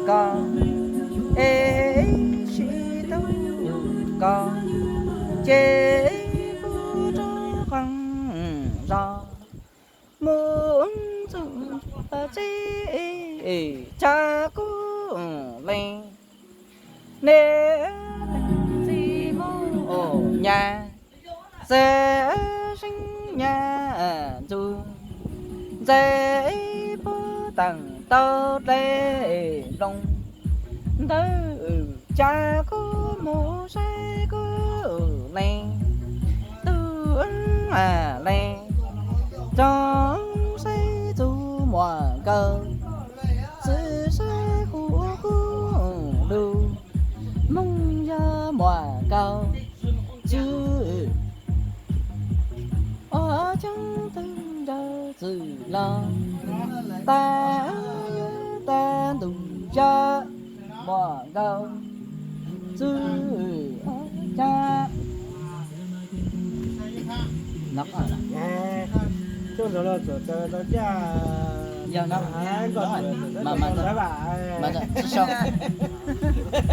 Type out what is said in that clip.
ko, es sib tub ko, ces kuv rov qeej zog mus txug teb, cas kuv lees nej txij mus nyab, txawj seeb nyab ntxug, ntxawj puag teem tau dlej nplooj ntawd, cas kuv mus saib kuv lees tub lees txog saib txug muam nkauj, txawj saib kuv kuv lug, moog yog muam nkauj txwj, ua caag tug nraug txwj lug, tag tag ntug zog muam nkauj txwj, ua caag